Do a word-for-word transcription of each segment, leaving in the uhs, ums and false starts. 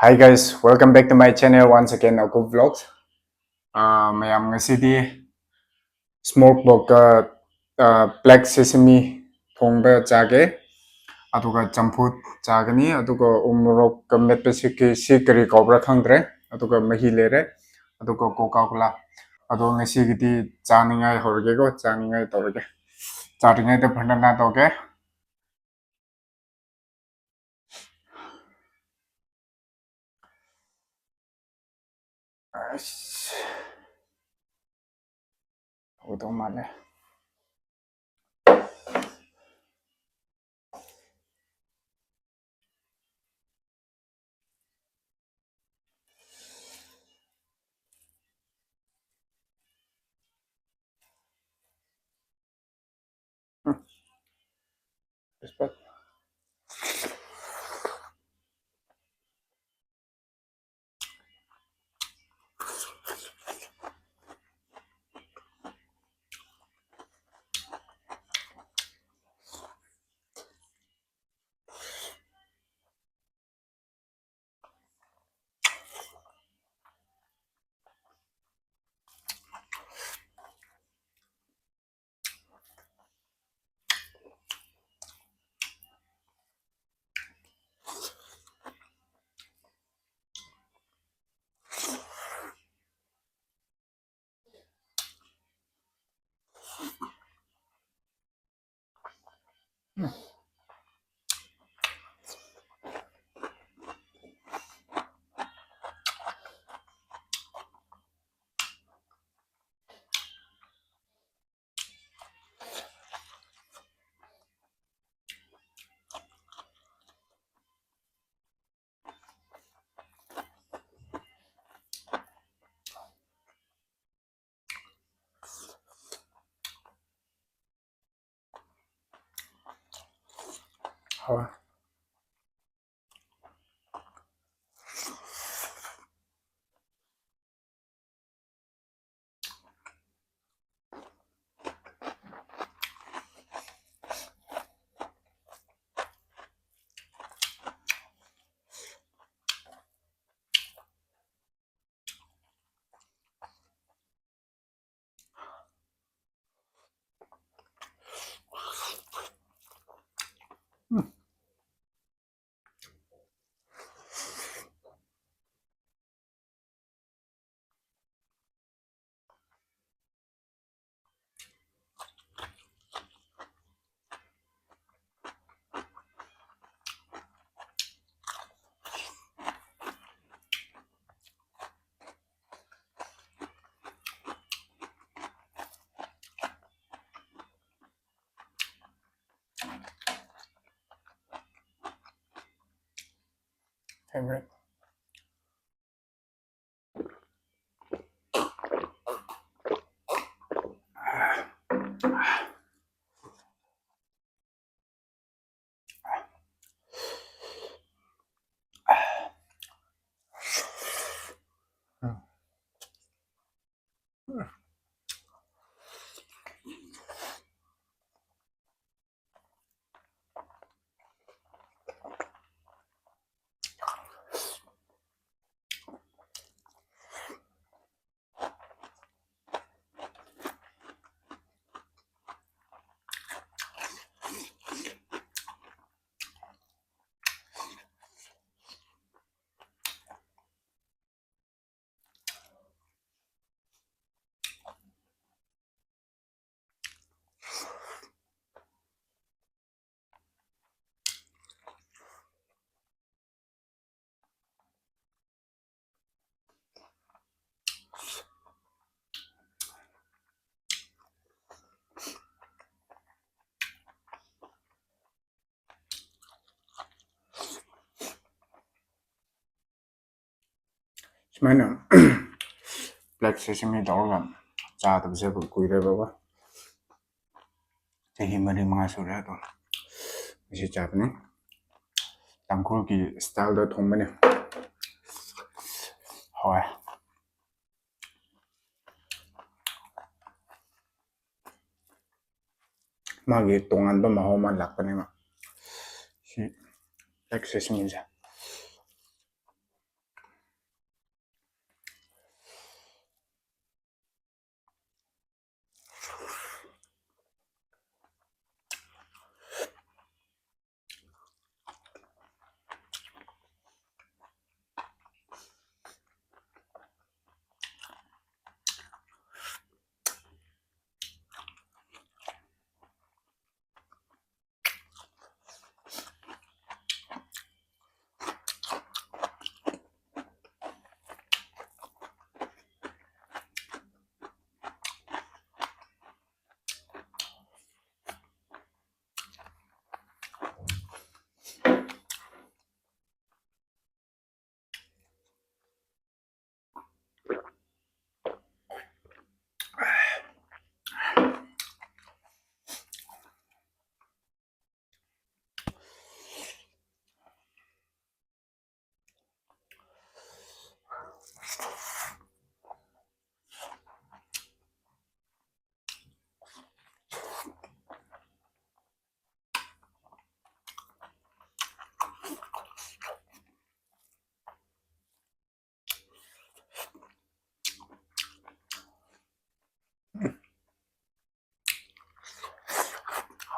Hi guys, welcome back to my channel once again, Aku Vlogs. ꯑꯥ, ꯃꯌꯥꯝ, ꯉꯁꯤꯗꯤ smoke porkꯀ, ꯑꯥ, black sesame ꯊꯣꯡꯕ ꯆꯥꯒꯦ, ꯑꯗꯨꯒ ꯆꯝꯐꯨꯠ ꯆꯥꯒꯅꯤ, ꯑꯗꯨꯒ ꯎ ꯃꯣꯔꯣꯛꯀ ꯃꯦꯠꯄꯁꯤ ꯀꯤ-, ꯁꯤ ꯀꯔꯤ ꯀꯧꯕ꯭ꯔꯥ ꯈꯪꯗ꯭ꯔꯦ, ꯑꯗꯨꯒ ꯃꯍꯤ ꯂꯩꯔꯦ, ꯑꯗꯨꯒ Coca Cola꯫ ꯑꯗꯣ ꯉꯁꯤꯒꯤꯗꯤ ꯆꯥꯅꯤꯡꯉꯥꯏ ꯍꯧꯔꯒꯦꯀꯣ, ꯆꯥꯅꯤꯡꯉꯥꯏ ꯇꯧꯔꯒꯦ꯫ ꯆꯥꯗ꯭ꯔꯤꯉꯩꯗ ꯄ꯭ꯔꯊꯅꯥ ꯇꯧꯒꯦ꯫ ꯑꯁ, ꯍꯧꯗꯧ ꯃꯥꯜꯂꯦ꯫ ꯍꯥꯎꯋꯦ꯫ favorite. ꯁꯨꯃꯥꯏꯅ black sesame ꯇꯧꯔꯒ ꯆꯥꯗꯕꯁꯦ ꯀꯨꯏꯔꯦꯕꯀꯣ꯫ ꯆꯍꯤ ꯃꯔꯤ ꯃꯉꯥ ꯁꯨꯔꯦ ꯑꯗꯣ꯫ ꯉꯁꯤ ꯆꯥꯕꯅꯤ꯫ ꯇꯥꯡꯈꯨꯜꯒꯤ styleꯗ ꯊꯣꯡꯕꯅꯦ꯫ ꯍꯣꯏ꯫ ꯃꯥꯒꯤ ꯇꯣꯉꯥꯟꯕ ꯃꯍꯥꯎ ꯑꯃ ꯂꯥꯛꯄꯅꯦꯕ꯫ ꯁꯤ black sesameꯁꯦ꯫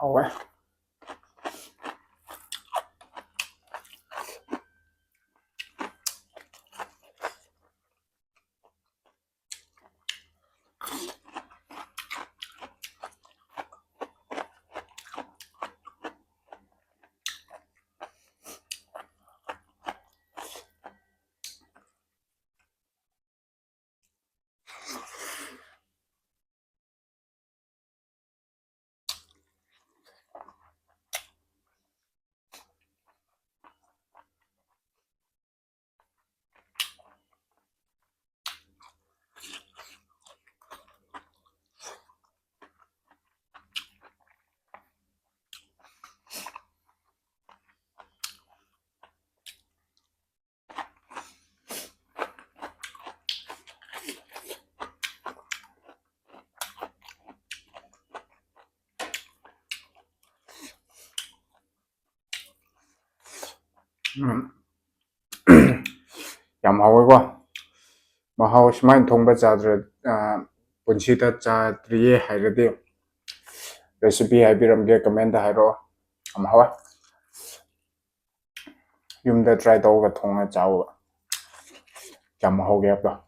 ꯍꯥꯎꯋꯦ꯫ ꯎꯝ꯫ ꯌꯥꯝ ꯍꯥꯎꯋꯦꯀꯣ꯫ ꯃꯍꯥꯎ ꯁꯨꯃꯥꯏꯅ ꯊꯣꯡꯕ ꯆꯥꯗ꯭ꯔ-, ꯑ, ꯄꯨꯟꯁꯤꯗ ꯆꯥꯗ꯭ꯔꯤꯌꯦ ꯍꯥꯏꯔꯗꯤ recipe ꯍꯥꯏꯕꯤꯔꯝꯒꯦ, comment ꯍꯥꯏꯔꯛꯑꯣ꯫ ꯌꯥꯝ ꯍꯥꯎꯋꯦ꯫ ꯌꯨꯝꯗ try ꯇꯧꯔꯒ ꯊꯣꯡꯉ ꯆꯥꯎꯕ꯫ ꯌꯥꯝ ꯍꯥꯎꯒꯦ ꯍꯥꯏꯕꯗꯣ꯫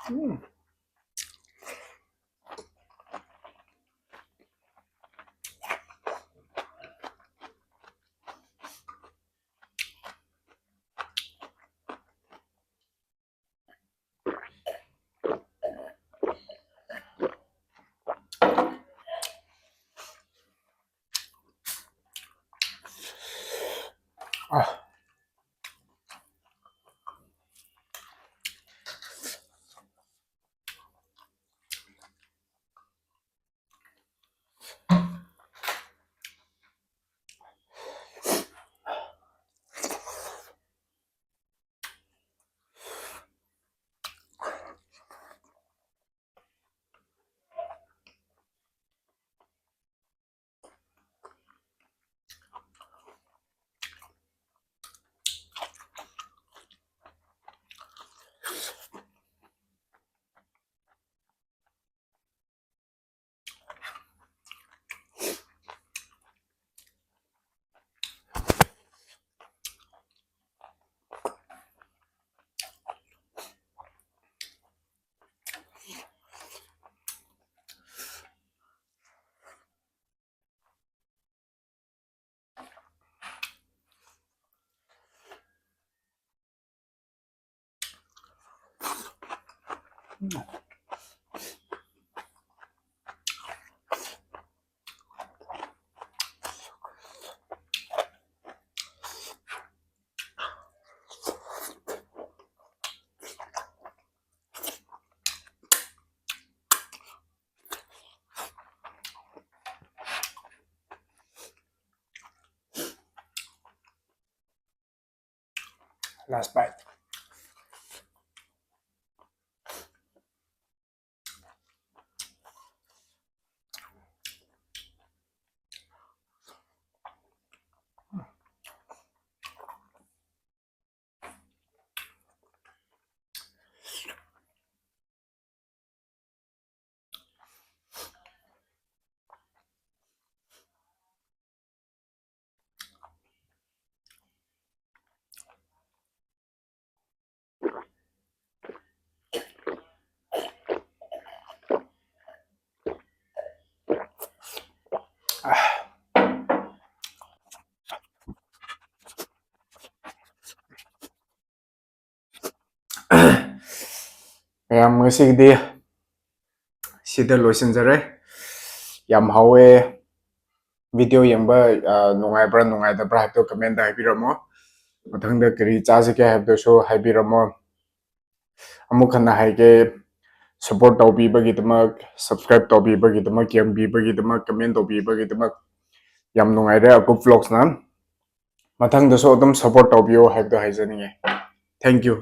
ꯎꯝ꯫ Last bite. ꯃꯌꯥꯝ, ꯉꯁꯤꯒꯤꯗꯤ ꯁꯤꯗ ꯂꯣꯏꯁꯤꯟꯖꯔꯦ꯫ ꯌꯥꯝ ꯍꯥꯎꯋꯦ꯫ ꯚꯤꯗꯤꯑꯣ ꯌꯦꯡꯕ, ꯑ, ꯅꯨꯡꯉꯥꯏꯕ꯭ꯔꯥ ꯅꯨꯡꯉꯥꯏꯇꯕ꯭ꯔꯥ ꯍꯥꯏꯕꯗꯣ ꯀꯃꯦꯟꯗ ꯍꯥꯏꯕꯤꯔꯝꯃꯣ꯫ ꯃꯊꯪꯗ ꯀꯔꯤ ꯆꯥꯁꯤꯒꯦ ꯍꯥꯏꯕꯗꯨꯁꯨ ꯍꯥꯏꯕꯤꯔꯝꯃꯣ꯫ ꯑꯃꯨꯛ ꯍꯟꯅ ꯍꯥꯏꯒꯦ, ꯁꯞꯄꯣꯔꯠ ꯇꯧꯕꯤꯕꯒꯤꯗꯃꯛ, ꯁꯕꯁꯀ꯭ꯔꯥꯏꯕ ꯇꯧꯕꯤꯕꯒꯤꯗꯃꯛ, ꯌꯦꯡꯕꯤꯕꯒꯤꯗꯃꯛ, ꯀꯃꯦꯟ ꯇꯧꯕꯤꯕꯒꯤꯗꯃꯛ ꯌꯥꯝ ꯅꯨꯡꯉꯥꯏꯔꯦ ꯑꯀꯨꯞ ꯕ꯭ꯂꯣꯛꯁꯅ꯫ ꯃꯊꯪꯗꯁꯨ ꯑꯗꯨꯝ ꯁꯞꯄꯣꯔꯠ ꯇꯧꯕꯤꯌꯣ ꯍꯥꯏꯕꯗꯣ ꯍꯥꯏꯖꯅꯤꯡꯉꯦ꯫ Thank you꯫